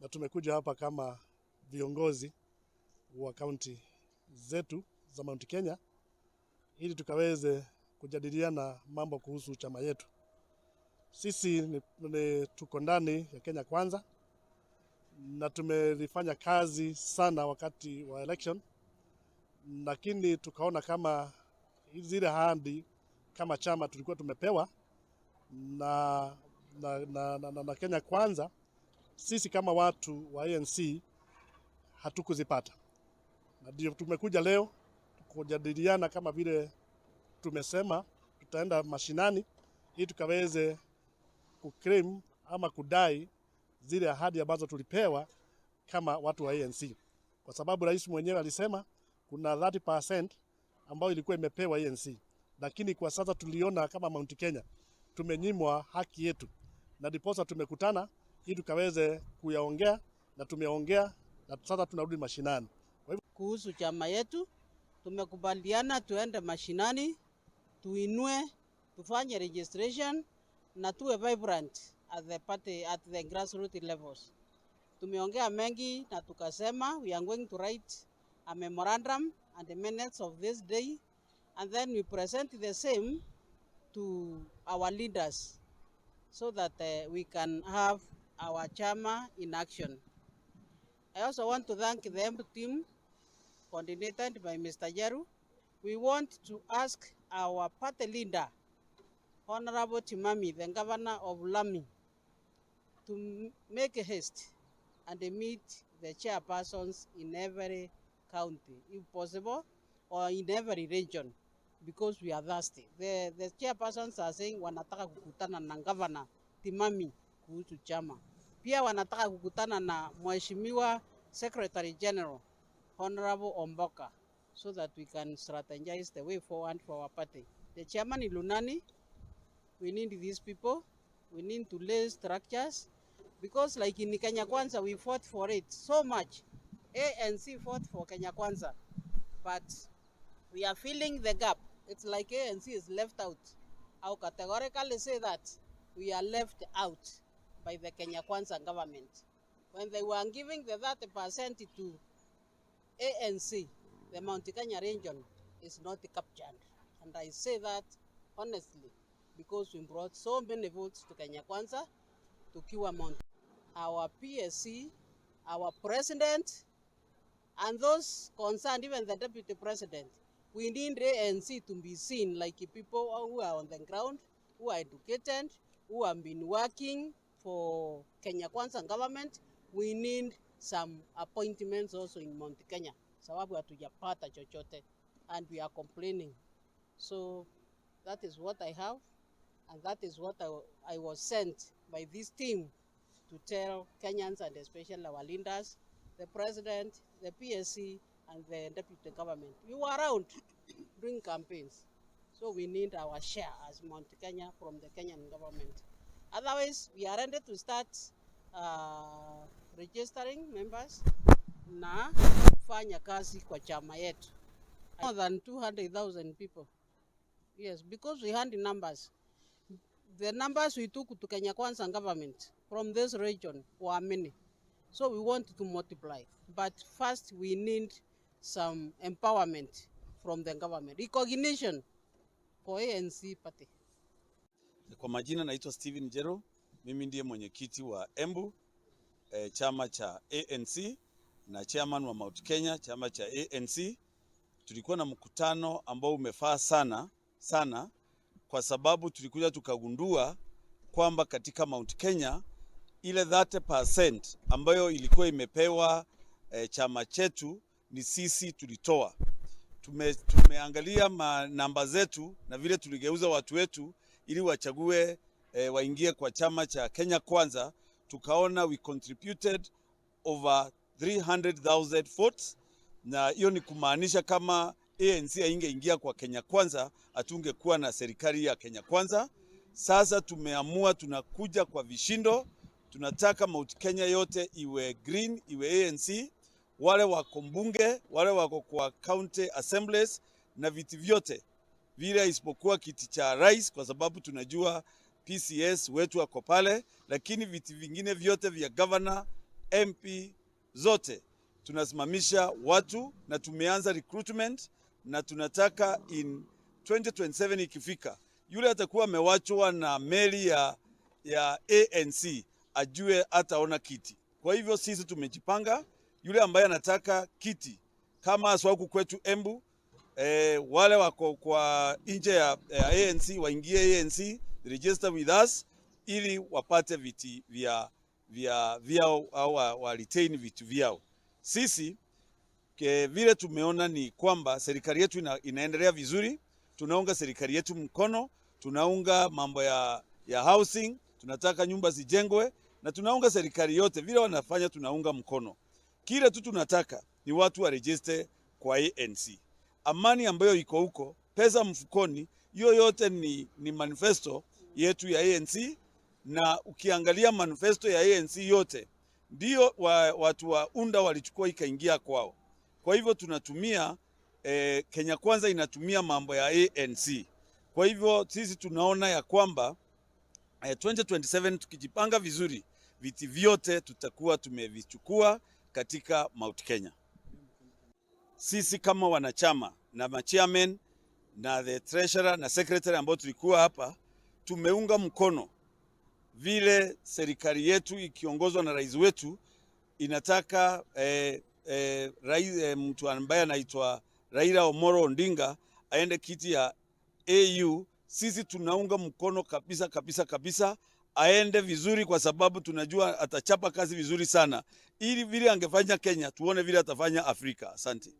Na tumekuja hapa kama viongozi wa kaunti zetu za Mount Kenya ili tukaweze kujadiliana mambo kuhusu chama yetu. Sisi ni tuko ndani ya Kenya Kwanza na tumelifanya kazi sana wakati wa election, lakini tukaona kama zile ahadi kama chama tulikuwa tumepewa na Kenya Kwanza, sisi kama watu wa ANC hatukuzipata, na ndio tumekuja leo kujadiliana kama vile tumesema tutaenda mashinani ili tukaweze kuclaim ama kudai zile ahadi ambazo tulipewa kama watu wa ANC, kwa sababu rais mwenyewe alisema kuna 30% ambayo ilikuwa imepewa ANC, lakini kwa sasa tuliona kama Mount Kenya tumenyimwa haki yetu, na ndiposa tumekutana ili tukaweze kuyaongea, na tumeongea na sasa tunarudi mashinani. Kwa hivyo Kuhusu chama yetu, tumekubaliana tuende mashinani, tuinue, tufanye registration na tuwe vibrant at the party, at the grassroots levels. Tumeongea mengi na tukasema we are going to write a memorandum and the minutes of this day, and then we present the same to our leaders so that we can have our chama in action. I also want to thank the Embu team coordinated by Mr. Jeru. We want to ask our party leader, Honorable Timami, the governor of Lamu, to make haste and meet the chairpersons in every county, if possible, or in every region, because we are thirsty. The chairpersons are saying wanataka kukutana na Governor Timami kuhusu chama. Pia wanataka kukutana na Mheshimiwa Secretary General, Honorable Omboka, so that we can strategize the way forward for our party. The chairman in Lunani, we need these people. We need to lay structures because, like in Kenya Kwanza, we fought for it so much. ANC fought for Kenya Kwanza, but we are filling the gap. It's like ANC is left out. I'll categorically say that we are left out by the Kenya Kwanza government. When they were giving the 30% to ANC, the Mount Kenya region is not captured. And I say that honestly because we brought so many votes to Kenya Kwanza, tukiwa Mount. Our PSC, our president, and those concerned, even the deputy president, we need ANC to be seen like people who are on the ground, who are educated, who have been working for Kenya Kwanza government. We need some appointments also in Mount Kenya, sababu hatujapata chochote and we are complaining. So that is what I have, and that is what I was sent by this team to tell Kenyans and especially our leaders, the president, the PSC, and the deputy government. We were around doing campaigns, so we need our share as Mount Kenya from the Kenyan government. Otherwise, we are ready to start registering members na kufanya kazi kwa chama yetu. More than 200,000 people. Yes, because we had the numbers. The numbers we took to Kenya Kwanza government from this region were many. So we want to multiply. But first we need some empowerment from the government, recognition for ANC party. Kwa majina naitwa Steven Jero, mimi ndiye mwenyekiti wa Embu chama cha ANC na chairman wa Mount Kenya chama cha ANC. Tulikuwa na mkutano ambao umefaa sana sana, kwa sababu tulikuja tukagundua kwamba katika Mount Kenya ile 30% ambayo ilikuwa imepewa chama chetu ni sisi tulitoa. Tumeangalia namba zetu na vile tuligeuza watu wetu ili wachague waingie kwa chama cha Kenya Kwanza, tukaona we contributed over 300,000 votes, na hiyo ni kumaanisha kama ANC haingeingia kwa Kenya Kwanza hatungekuwa na serikali ya Kenya Kwanza. Sasa tumeamua tunakuja kwa vishindo, tunataka Mount Kenya yote iwe green, iwe ANC, wale wako mbunge, wale wako kwa county assemblies na viti vyote vile isipokuwa kiti cha rais, kwa sababu tunajua PCS wetu wako pale, lakini viti vingine vyote vya governor, MP zote tunasimamisha watu na tumeanza recruitment, na tunataka in 2027 ikifika, yule atakuwa amewachwa na meli ya ANC ajue ataona kiti. Kwa hivyo sisi tumejipanga, yule ambaye anataka kiti kama haswa huku kwetu Embu, wale wako kwa nje ya ANC waingie ANC, register with us ili wapate viti vyao au wa retain viti vyao. Sisi vile tumeona ni kwamba serikali yetu inaendelea vizuri, tunaunga serikali yetu mkono, tunaunga mambo ya housing, tunataka nyumba zijengwe na tunaunga serikali yote vile wanafanya, tunaunga mkono. Kile tu tunataka ni watu wa register kwa ANC. Amani ambayo iko huko, pesa mfukoni, hiyo yote ni manifesto yetu ya ANC, na ukiangalia manifesto ya ANC yote ndio watu wa UNDA walichukua ikaingia kwao. Kwa hivyo tunatumia Kenya Kwanza inatumia mambo ya ANC. Kwa hivyo sisi tunaona ya kwamba 2027 tukijipanga vizuri, viti vyote tutakuwa tumevichukua katika Mount Kenya. Sisi kama wanachama na machairman na the treasurer na secretary ambao tulikuwa hapa, tumeunga mkono vile serikali yetu ikiongozwa na rais wetu inataka rais, mtu ambaye anaitwa Raila Omolo Odinga aende kiti ya AU. Sisi tunaunga mkono kabisa kabisa kabisa aende vizuri, kwa sababu tunajua atachapa kazi vizuri sana, ili vile angefanya Kenya tuone vile atafanya Afrika. Asante.